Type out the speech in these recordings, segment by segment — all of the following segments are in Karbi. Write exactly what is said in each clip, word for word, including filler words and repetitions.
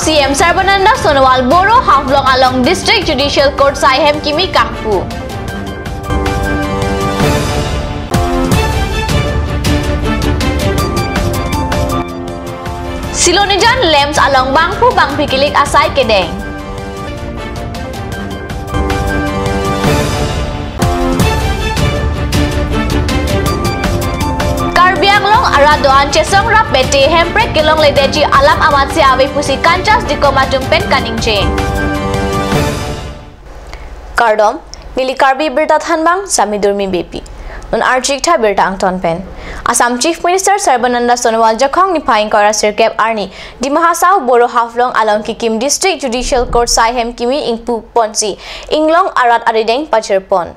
C M Sarbananda Sonowal Boro Haflong along District Judicial Court sai hem kimi kangpu. Silonijan LAMPS along bangphu bangphi kilik asai kedeng. Karbi Anglong arat do-an chesong rap bete hemprek kelongledetji alam amatsi ave pusi Kanchas Dikom atum pen kaningje. Kardom, neli Karbi Birta Thanbang, Sami Durmi Beypi. Non archik tha birta angton pen. Assam Chief Minister Sarbananda Sonowal Jakhong niphai ingkoi ra sirkep arni Dima Hasao Boro Haflong along kekim District Judicial Court sai hem kimi ingpu ponsi inglong arat arideng pachir pon.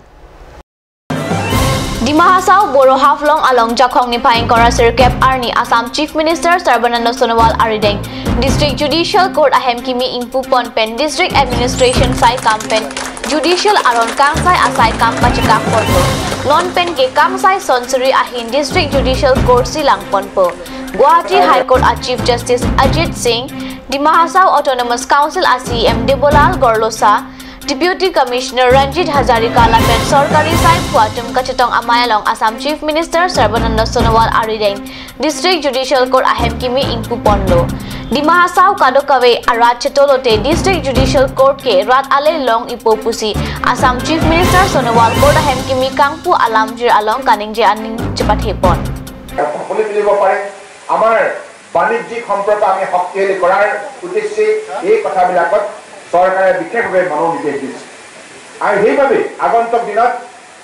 Dima Hasao Boro Haflong along Jakhong niphai ingkoi ra sirkep arni Assam Chief Minister Sarbananda Sonowal arideng District Judicial Court ahem kimi ingpu pon pen District Administration sai kam pen Judicial aron kangsai asai kam pachekak ponlo. Non pen ke kangsai sonsuri ahin District Judicial Court si lang ponpo. Guwahati High Court a Chief Justice Ajit Singh, Dima Hasao Autonomous Council a C E M Debolal Gorlosa, Deputy Commissioner Ranjit Hazarika lapen sorkari saiphu atum kachetong amei along Assam Chief Minister Sarbananda Sonowal arideng District Judicial Court ahem kimi ingpu ponlo. Dima Hasao kadokave arat chetolote District Judicial Court ke rat ale long ipo pusi Assam Chief Minister Sonowal court ahem kimi kangpu alamjir along kaningje aning chepathe pon. সকলোৱে মিলিব পাৰে। আমাৰ বাণিজ্যিক সম্পৰ্ক আমি শক্তিশালী কৰাৰ উদ্দেশ্যে এই কথাবিলাকত চৰকাৰে বিশেষভাৱে মনোনিৱেশ দিছে। আৰু সেইবাবে আগন্তুক দিনত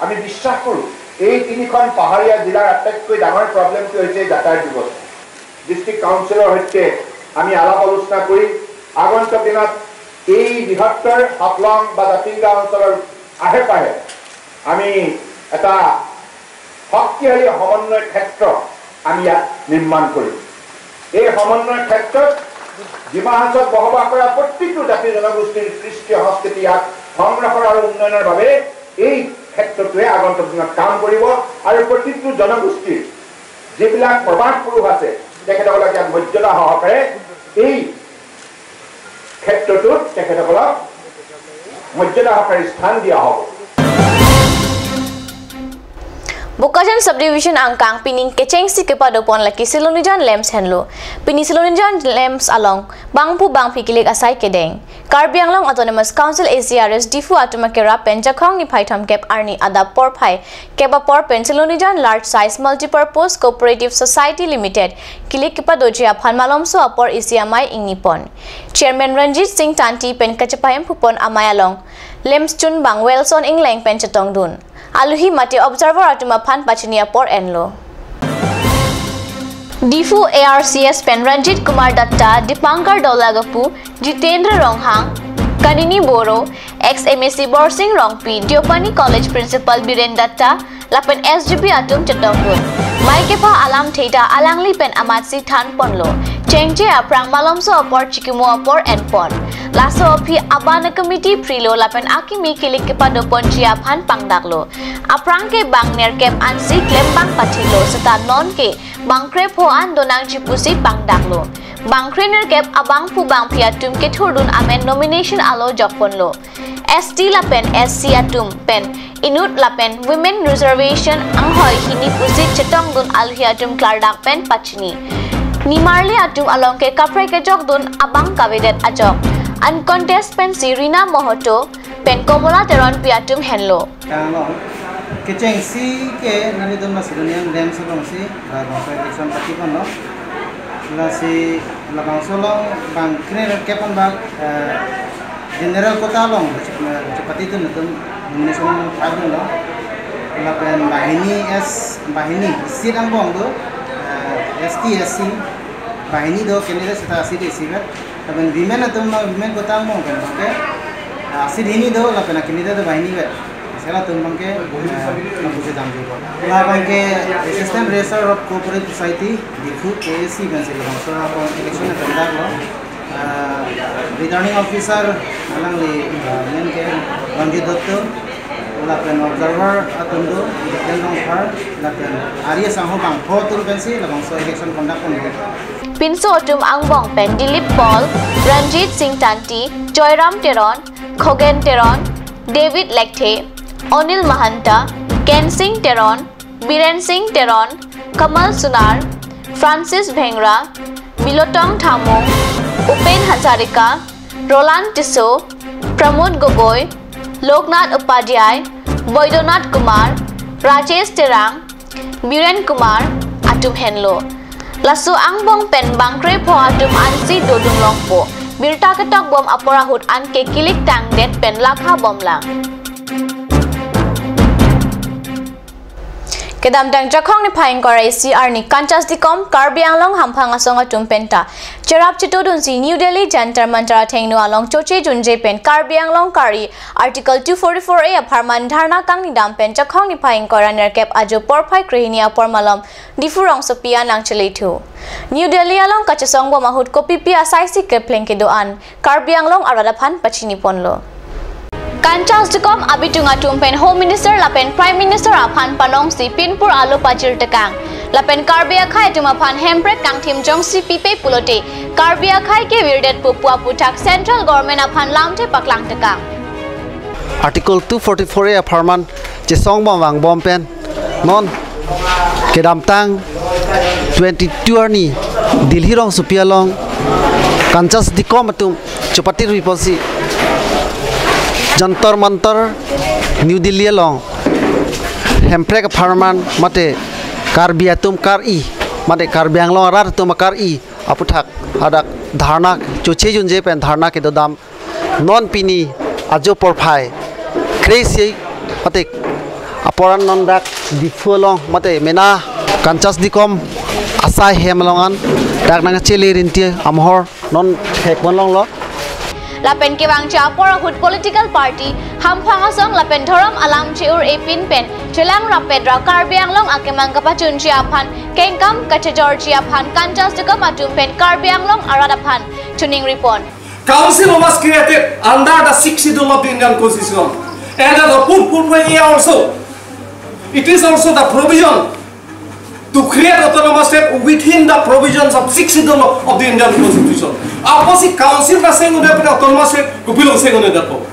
আমি বিশ্বাস কৰোঁ, এই তিনিখন পাহাৰীয়া জিলাৰ আটাইতকৈ ডাঙৰ প্ৰব্লেমটো হৈছে যাতায়াত ব্যৱস্থা। ডিষ্ট্ৰিক্ট কাউন্সিলৰ সৈতে আমি আলাপ আলোচনা কৰি আগন্তুক দিনত এই বৃহত্তৰ হাফলং বা জাতিংগা অঞ্চলৰ আশে পাশে আমি এটা শক্তিশালী সমন্বয় ক্ষেত্ৰ আমি ইয়াত নিৰ্মাণ কৰিম। এই সমন্বয় ক্ষেত্ৰত ডিমা হাছাওত বসবাস কৰা প্ৰতিটো জাতি জনগোষ্ঠীৰ কৃষ্টি সংস্কৃতি ইয়াত সংৰক্ষণ আৰু উন্নয়নৰ বাবে এই ক্ষেত্ৰটোৱে আগন্তুক দিনত কাম কৰিব আৰু প্ৰতিটো জনগোষ্ঠীৰ যিবিলাক প্ৰবাদ পুৰুষ আছে, তেখেতসকলক ইয়াত মৰ্যাদা সহকাৰে এই ক্ষেত্ৰটোত তেখেতসকলক মৰ্যাদা সহকাৰে স্থান দিয়া হ'ব। Bokajan Subdivision angkang pining kechengsi kepado pon lake Silonijan LAMPS henlo. Pini Silonijan LAMPS along bangphu bangphi kilik asai kedeng. Karbi Anglong Autonomous Council A C R S Diphu atum akerap pen Jakhong niphai thomkep arni adap porphai kep apor pen Silonijan Large Size Multipurpose Cooperative Society Limited kilik kepadoji aphan malomso apor isi amei ingni pon. Chairman Ranjit Singh Tanti pen kachepahemphu pon amei along LAMPS chunbang Wilson Engleng pen chetongdun. Aluhi mate observer atum aphan pachini apor enlo. Diphu A R C S pen Ranjit Kumar Datta, Dipankar Dollagapu, Jitendra Ronghang, Kanini Boro, ex M A C Borsing Rongpi, Deopani College Principal Biren Datta, lapen S G B atum chetongdun. Mei kepha alamthe ta alangli pen amatsi than ponlo. Chengche aphrang malomso apor chikimo apor en pon. Laso aphi abana committee phrilo lapen akimi kilik kepado ponji aphan pangdaklo. Aphrang ke bang nerkep ansi klembang pathilo seta non ke bang krepho an donangji pusi pangdaklo. Bang krenerkep abangphu bangphi atum kethurdun amen nomination alo jokponlo. S T lapen S C atum pen inut lapen women reservation anghoi hini pusi chetongdun aluhi atum klardak pen pachini. Nimarli atum along ke kaprek kejokdun abang kavedet ajok. Uncontest pensi Rina Mohoto pen Komola Teronpi atum henlo. Tanglo. Kechengsi ke nelitum la Silonijan LAMPS alongsi labangso election party ponlo. Lasi labangso along bang krenerkep anbak, eh, general quota along, eh, chepatidun atum nomination pidunlo. Lapen banghini S, banghini seat angbong do, eh, S T, S C, banghini do candidate seta seat isivet. Lapen women atum, women quota angbong pen abangke, ah, seat hini do lapen candidate do banghinivet. Sela atum abangke, eh, abangke jam jibo. Labangke Assistant Registrar of Cooperative Society, Diphu K A C pensi labangso apor election conductlo. Ah, returning officer alangli, ah, men ke Ranjit Dutta, lapen observer atum do, Jiten Rongphar, lapen ari asangho bangpho atum pensi labangso election conduct ponlo. Pinso atum angbong pen Dilip Paul, Ranjit Singh Tanti, Joyram Teron, Khogen Teron, David Lekthe, Anil Mahanta, Kensing Teron, Biren Singh Teron, Kamal Sunar, Francis Bhengra, Bilotong Thamung, Upen Hazarika, Roland Tisso, Pramod Gogoi, Loknath Upadhyay, Boidonath Kumar, Rajesh Terang, Biren Kumar atum henlo. Laso angbong pen bangkrepho atum ansi dodun longpo. Birta ketok bom apor ahut anke kilik tangdet pen lakha bomlang. Kedamtang Jakhong niphai ingkoi ra isi arni Kanchas Dikom Karbi Anglong Hamphang Asong atum penta cherap chetodunsi New Delhi Jantar Mantar athengno along choche junje pen Karbi Anglong kar-i Article two forty-four A apharman dharna kangnidam pen Jakhong niphai ingkoi ra nerkep ajo porphai krehini apor malom Diphu rongsopi an nangchelethu. New Delhi along kachesong bom ahut kopipi asaisi kepleng kedo-an Karbi Anglong arat aphan pachiniponlo. Kanchas Dikom abitung atum pen Home Minister lapen Prime Minister aphan panongsi pinpur alo pajir tekang. Lapen Karbi akhei atum aphan hemprek kangthim jongsi pipe pulote Karbi akhei kevirdet pu pu aputhak Central Government aphan lamthe paklang tekang. Article two forty-four A apharman chesong bom vangbom pen non kedamtang twenty-two arni Delhi rongsopi along Kanchas Dikom atum chopati riposi Jantar Mantar New Delhi along hemprek apharman mate Karbi atum kar-i mate Karbi Anglong arat atum kar-i aputhak hadak dharna choche junje pen dharna kedodam non pini ajo porphai krehini mate apor an non dak Diphu along mate mena Kanchas Dikom asai hem along an dak nangchele rinti amohor non hekman longlo. Lapen kevangji apor ahut political party, hamphang asong lapen dhorom alam che-ur-e pin pen chelang rapet ra Karbi Anglong akemang kapachunji aphan kengkam kachejorji aphan Kanchas Dikom atum pen Karbi Anglong arat aphan chuning ripon. Council was created under the Sixth Schedule of the Indian Constitution. And the fourth, fourth way also, it is also the provision to create autonomous state within the provisions of Sixth Schedule of the Indian Constitution. Apotsi council ta seng-un-e pen autonomous state kopilo seng-un-edet po?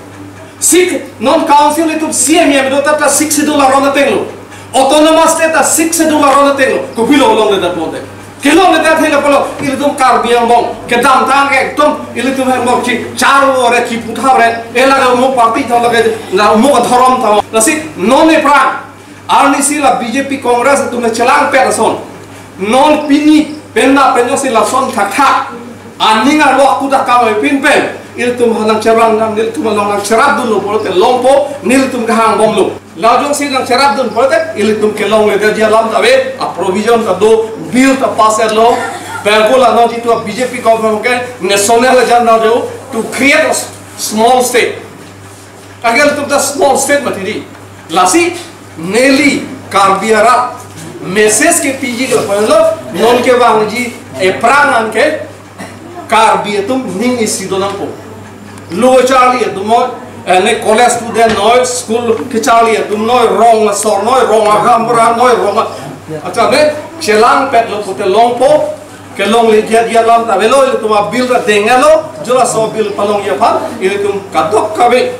Six, non council itum C M M do tata Sixth Schedule aron atenglo. Autonomous state ta Sixth Schedule aron atenglo. Kopilo longledet po te? Kelongledet atheng apotlo ilitum Karbi angbong kedamtang ekdom ilitum angbong chi char ore chi puthar re ela ke umuk party tha lake na umuk dhorom tha. Lasi non ephrang arnisi la B J P Congress atum chelangpet ason non pini penna penjongsi lason thakthak aning arlo aku ta kam epin pen ilitum nangcherang nang ilitum nangcherapdunlo pulote longpo, ilitum kehang bomlo. Lajongsi nangcherapdun pulote ilitum kelongledetji alam ta ave, a provision ta do, bill ta pass etlo. Pagula no jitu B J P government ke national agenda jo to create a s- small state. Agar ilitum ta small state mati di. Lasi neli Karbi arat message kepiji ke pulo non kevangji ephrang anke Karbi atum ning isi do nangpo. Lo charli atum noi, eh, ne college student noi, school kecharli atum noi, rong asor noi, rong agam bra noi, rong a-, acha ne chelangpetlo pute longpo, kelongledetji alam ta avelo, ilitum a bill ta denglo, jo laso bill palongji aphan, ilitum kadokave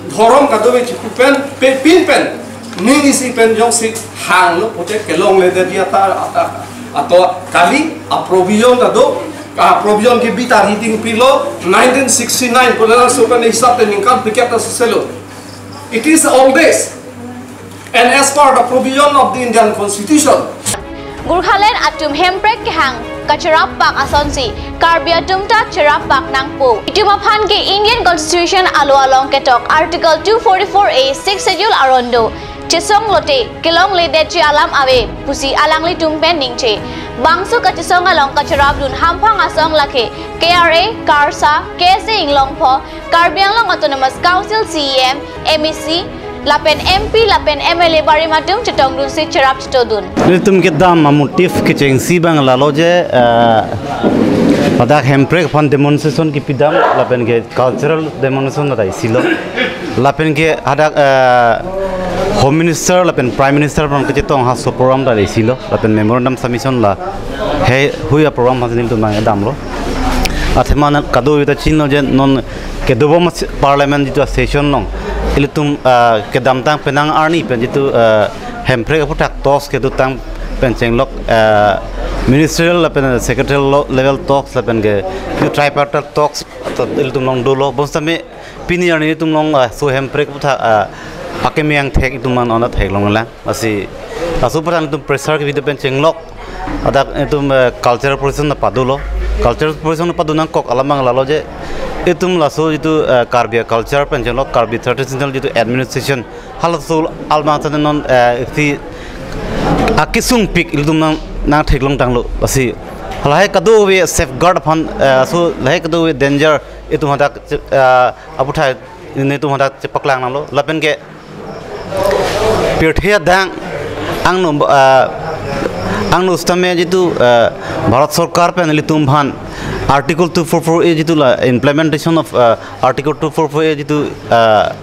dhorom kadokave chipu pen, pe pin pen, ning isi pen jongsi hanglo pute kelongledetji ata, ata, ato kali, a provision ta do, a provision ke bita reading pilo, nineteen sixty-nine, pu laso pen hisab te ningkan phlikep ta soselo. It is always, and as per the provision of the Indian Constitution, Gurkhaland atum hemprek kehang kacherappak asonsi Karbi atum ta cherappak nangpo. Itum aphan ke Indian Constitution alo along ketok Article two forty-four A Sixth Schedule aron do. Chesong lote kelongledetji alam ave pusi alanglitum pen ningje. Bangso kachesong along kacherapdun hamphang asong lake K R A, KARSA, K S A Inglongpho, Karbi Anglong Autonomous Council C E M, M A C, lapen M P lapen M L A barim atum chetongdunsi cherap chetodun. Nelitum kedam a motive kechengsi abang lalo je, eh, ladak hemprek aphan demonstration kepidam lapen ke cultural demonstration ta isi lo. Lapen ke hadak, eh, Home Minister lapen Prime Minister aphan kachetong halaso program ta isi lo, lapen memorandum submission lahei hui aprogram aphan si nelitum nangdamlo. Athema kadokave ta chinilo je non kedobom as-, Parliament jitu session along ilitum, ah, kedamtang penang arni pen jitu, ah, Hemprek aphuthak talks kedotang pen chenglok, ah, ministerial lapen secretarial lo-, level talks lapen ke jitu tripartite talks ilitum along dolo. Bonsitame pini arni ilitum along, ah, laso Hemprek aphuthak, ah, akeme angthek ilitum an ona theklonglang. Lasi laso aphuthak ilitum pressure kepi pen chenglok, hadak ilitum, eh, cultural procession ta padolo. Cultural procession ta pado nangkok alam abang lalo je ilitum laso jitu, eh, Karbi culture pen chenglok, Karbi traditional jitu administration halaso along ta non, eh, si akesung pik ilitum nang, nangtheklong tanglo. Lasi lahei kadokave safeguard aphan, eh, laso lahei kadokave danger ilitum hadak, eh, aphuthak nelitum hadak chepaklang nanglo. Lapen ke pirthe adang angno, ah, angno sitame jitu, ah, Bharat Sorkar pen ilitum aphan Article two four four A jitu la implementation of, ah, Article two four four A jitu, ah,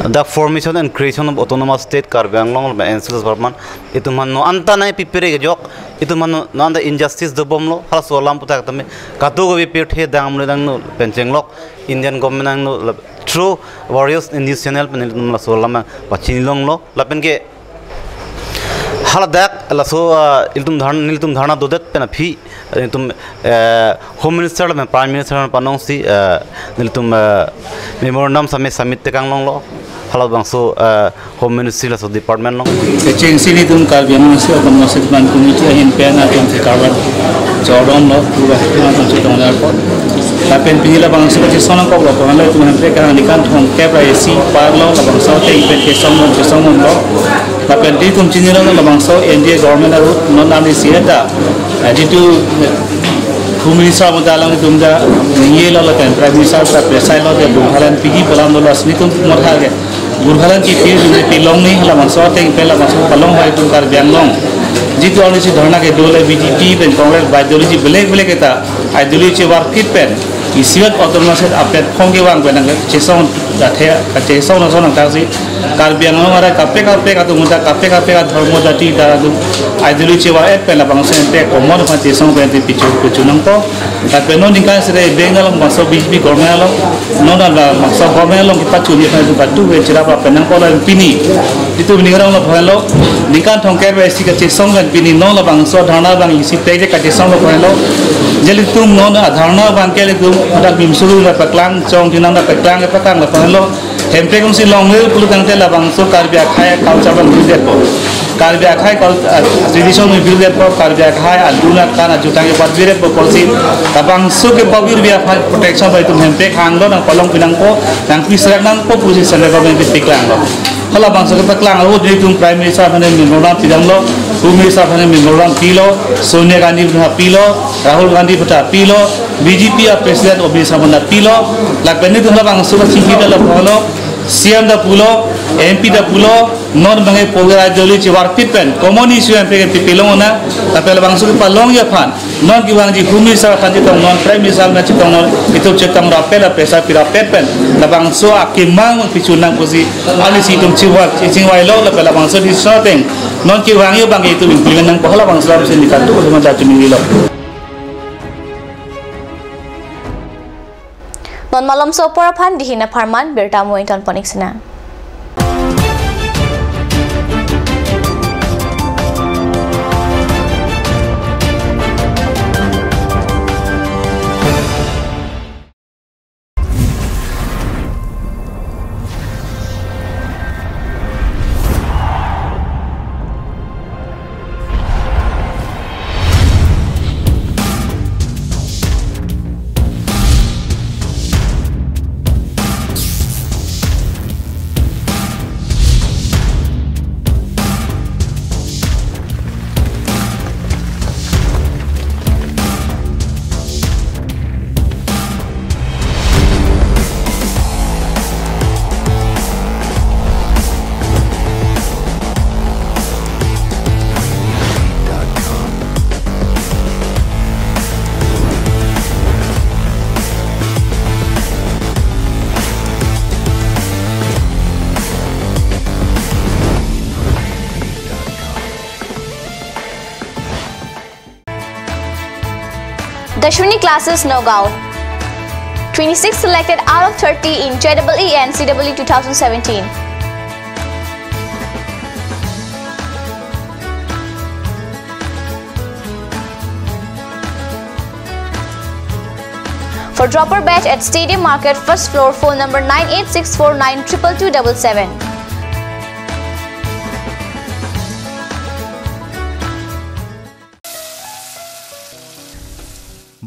the formation and creation of autonomous state Karbi Anglong lapen N C Hills Department, ilitum aphan non anta nangpipere kejok, ilitum aphan non anta injustice dobomlo, halaso alam aphuthak tame kadokave pirthe adang amle adang no pen chenglok Indian government angno la, through various news channel pen ilitum laso alam pachinilonglo. Lapen ke haladak laso, ah, ilitum dharna, nelitum dharna dodet pen aphi, ilitum, eh, Home Minister lapen Prime Minister aphan nangsi, eh, nelitum, eh, memorandum submit, submit tekang longlo. Halabangso, eh, Home Ministry laso department along. Kechengsi nelitum Karbi Anglong Autonomous State Autonomous State Department Committee ahin pen atum si karban chordom lo, pura atum si tongnar ko. Lapen pini labangso kachesong nangkoklo, ko hanlo itum Hemprek kehang ningkan thomkep ra isi parlo, labangso ateng pen chesong bom, chesong bomlo. Lapen nelitum chinilo labangso N D A government ahut non amri si eta, eh, jitu, eh, Home Minister mo dalang itum ta ningje lo, lapen Prime Minister ta presai lo, dia Burkhalan piji palam lo, lasi nelitum mo thar ke Burkhalan chipir juni pilong ni, labangso ateng pen labangso palong hoi itum Karbi Anglong. Jitu arni si dharna kedo le B J P pen Congress ba ideology belek belek eta ideology chevarpit pen isivet autonomous state a platform kevang pen nangchesong athe, kachesong nangson nangthaksi Karbi Anglong arai kaprek kaprek atum ta kaprek kaprek adhormo jati ta atum ideology chevar-et pen labangso ente common aphan chesong pen te pichu pichu nangpo. Lapen non ningkan sere beng along bangso B J P government along, non ala bangso government along kepachun ni phan kepatu ke chirap lapen nangkok lapen pini. Itum ning arong lo phan lo, ningkan thomkep ra isi kachesong pen pini non labangso dharna abang isi pek je kachesong lo phan lo. Je ilitum non adharna abang ke ilitum hadak bimsuru ra paklang, chong tinang ra paklang, paklang lo phan lo. Hemprek ong si longle pulo tangte labangso Karbi akhai culture abang birdetpo. Karbi akhai cul-, ah, tradition abang birdetpo, Karbi akhai adun akan ajutang ke pat birdetpo pusi labangso ke pavir bia phai protection bai itum Hemprek hanglo nangpalong pinangpo, nangpiserak nangpo pusi central government pen piklanglo. Halabangso ke paklang ahut nelitum Prime Minister aphan memorandum pidamlo, Home Minister aphan memorandum pilo, Sonia Gandhi aphan pilo, Rahul Gandhi aphan pilo, B J P a President Amit Shah aphan pilo, lapen nelitum labangso kachingki ta lapulo, C M ta pulo, M P ta pulo, non bangke program ideology chevarpit pen common issue Hemprek pen pilong ona, lapen labangso kepalongji aphan non kevangji Home Minister aphan chetong non, Prime Minister aphan chetong non, itum chetong rapel, a pressure pirapet pen labangso akemang pichu nang pusi, arni si itum chiwat, chingvailo, lapen labangso decision ateng non kevangji abang itum implement nangpo, halabangso alam si nelitum atum ta chumingilo. Non malomso apor aphan dihina pharman birta mo ington ponik sina. Tashwini Classes, Nagaon. Twenty-six selected out of thirty in J E E and C E E two thousand seventeen. For dropper batch at Stadium Market, first floor, phone number nine eight six four nine triple two double seven.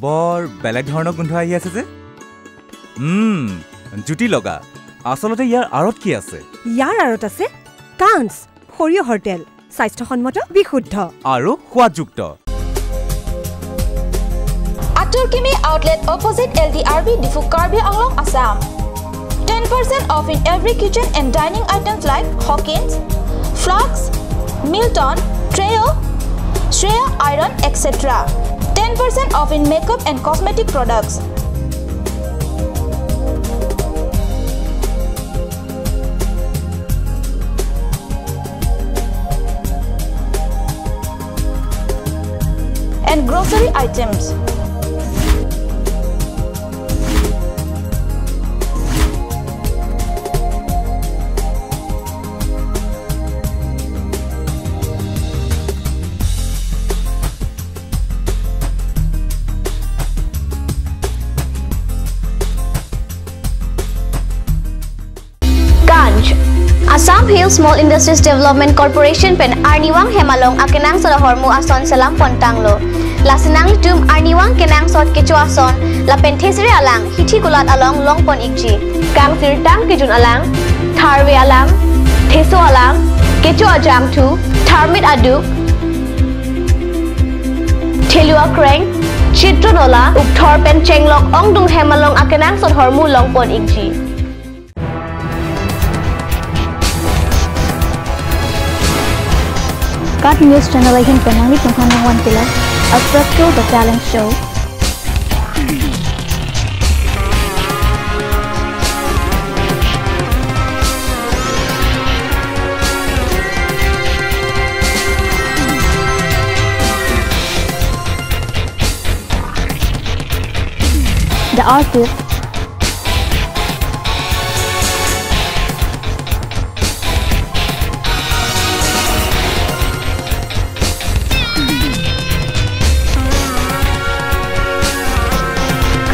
বৰ বেলেগ ধৰণৰ গোন্ধ আহি আছে যে। উম, জুতি লগা। আচলতে ইয়াৰ আঁৰত কি আছে? ইয়াৰ আঁৰত আছে কাঞ্চ, সৰিয়হৰ তেল, স্বাস্থ্যসন্মত, বিশুদ্ধ। আৰু সোৱাদযুক্ত। Atur Kimi Outlet, opposite L D R B, Diphu, Karbi Anglong, Assam. Ten percent off in every kitchen and dining items like Hawkins, flasks, Milton, Treo, Shreya iron, et cetera. Ten percent off in makeup and cosmetic products. And grocery items. Kanch. Assam Hill Small Industries Development Corporation pen arnivang hem along akenangsot ahormu ason selam pontanglo. Lasi nanglitum arnivang kenangsot kecho ason lapen thesere alang hithi kulat along longpon ikji. Kangsirtang kejun alang, tharve alang, theso alang, kecho ajangthu, tharmit aduk, thelu akreng, chitro nola, ukthor pen chenglok ongdung hem along akenangsot ahormu longpon ikji. Kanch News Channel ahin pen nanglitum aphan nangvan pilar Al Fresco The Talent Show. The Artist.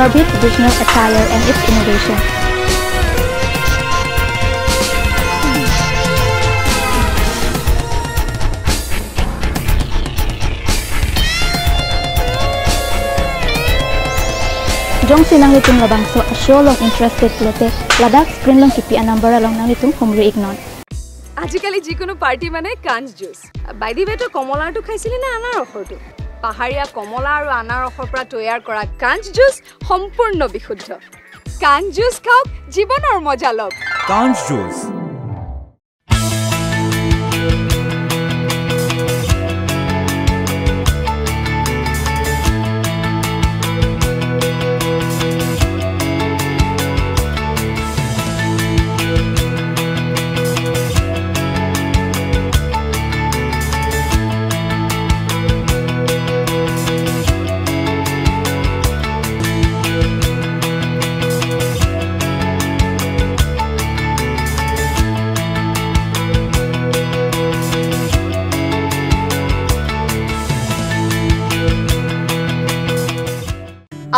Karbi traditional attire and its innovation. Jongsi nanglitum labangso a-show along interested pulote, ladak screen along kipi a-number along nanglitum humri iknon. আজিকালি যিকোনো পাৰ্টি মানে কাঞ্চ juice. By the way, তই কমলাৰটো খাইছিলি নে আনাৰসৰটো? পাহাৰীয়া কমলা আৰু আনাৰসৰ পৰা তৈয়াৰ কৰা কাঞ্চ জুচ সম্পূৰ্ণ বিশুদ্ধ। কাঞ্চ জুচ খাওক, জীৱনৰ মজা লওক। Kanch Juice.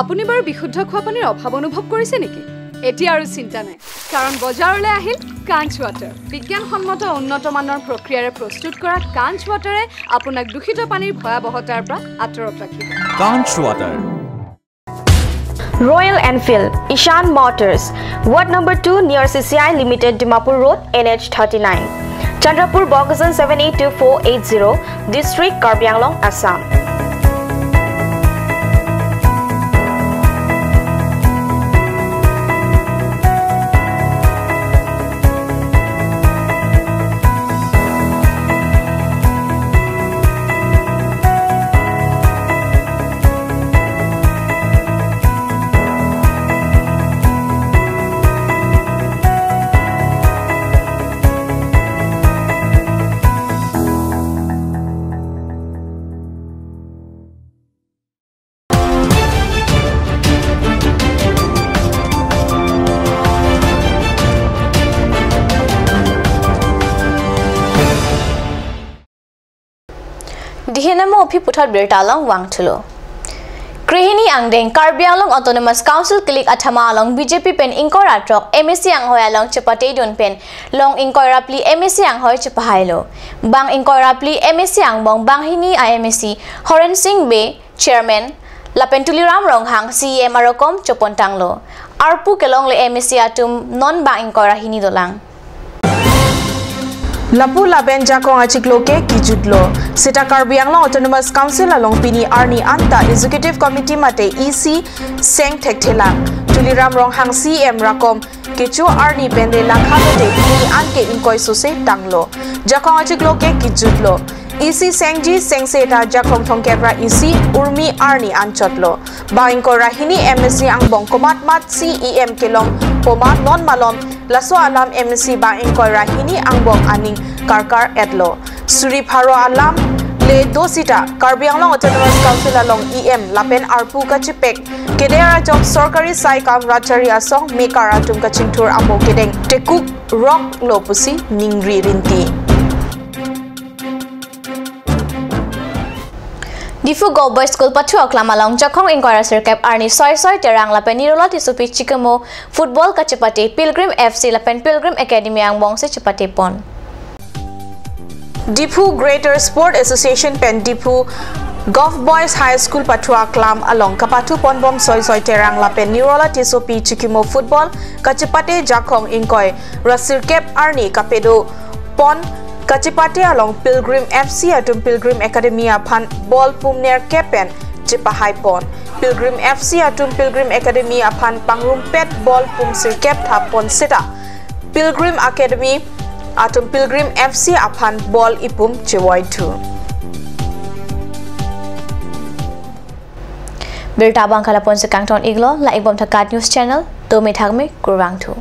আপুনি বাৰু বিশুদ্ধ খোৱা পানীৰ অভাৱ অনুভৱ কৰিছে নেকি? এতিয়া আৰু চিন্তা নাই, কাৰণ বজাৰলৈ আহিল কাঞ্চ ৱাটাৰ। বিজ্ঞানসন্মত উন্নত মানৰ প্ৰক্ৰিয়াৰে প্ৰস্তুত কৰা কাঞ্চ ৱাটাৰে আপোনাক দূষিত পানীৰ ভয়াৱহতাৰ পৰা আঁতৰত ৰাখিব। Kanch Water. Royal Enfield, Ishan Motors, Ward number two near C C I Limited, Dimapur Road, N H thirty-nine. Chandrapur, Bokajan seven eight two four eight zero, District, Karbi Anglong, Assam. Dihenamo aphi puthot birta along vangthulo. Krehini angdeng Karbi Anglong Autonomous Council kilik athama along B J P pen ingkoi ra throk M A C anghoi along chepate dun pen long ingkoi ra phli M A C anghoi chepahailo. Bang ingkoi ra phli M A C angbong banghini a M A C Horen Sing Bey, Chairman, lapen Tuliram Ronghang, C E M arokom chopontanglo. Arpu kelongle M A C atum non bang ingkoi ra hini dolang. Lapu lapen jakong achiklo ke kijutlo. Seta Karbi Anglong Autonomous Council along pini arni anta Executive Committee mate E C seng thekthelang. Tuliram Ronghang C E M rakom kecho arni pen le lakha lote pini an ke ingkoi sose tanglo. Jakong achiklo ke kijutlo. E C sengji sengse ta jakong thomkep ra E C urmi arni anchotlo. Bang ingkoi ra hini M A C angbong komatmat C E M kelong poma non malom laso alam M A C bang ingkoi ra hini angbong aning karkar etlo. Suri pharo alam le do sita Karbi Anglong Autonomous Council along E M lapen arpu kachepek keder ajok sorkari sai kam rajari asong mekar atum kachingthur amo kedeng tekuk roklo pusi ningri rinti. Diphu Govt Boys School pathu aklam along jakong ingkoi ra sirkep arni soi soi Terang lapen Nirola Tissopi chikimo football kachepate Pilgrim F C lapen Pilgrim Academy angbong si chepate pon. Diphu Greater Sport Association pen Diphu Govt Boys High School pathu aklam along kapathu ponbom soi soi Terang lapen Nirola Tissopi chikimo football kachepate jakong ingkoi ra sirkep arni kapado pon kachepate along Pilgrim F C atum Pilgrim Academy aphan ball pum nerkep pen chepahai pon. Pilgrim F C atum Pilgrim Academy aphan pangrumpet ball pum sirkep thap pon seta Pilgrim Academy atum Pilgrim F C aphan ball ipum chevoithu. Birta abang ke lapu-an si kangton iklo, la-ikbom tha KAT News Channel, dome thakme kurvangthu.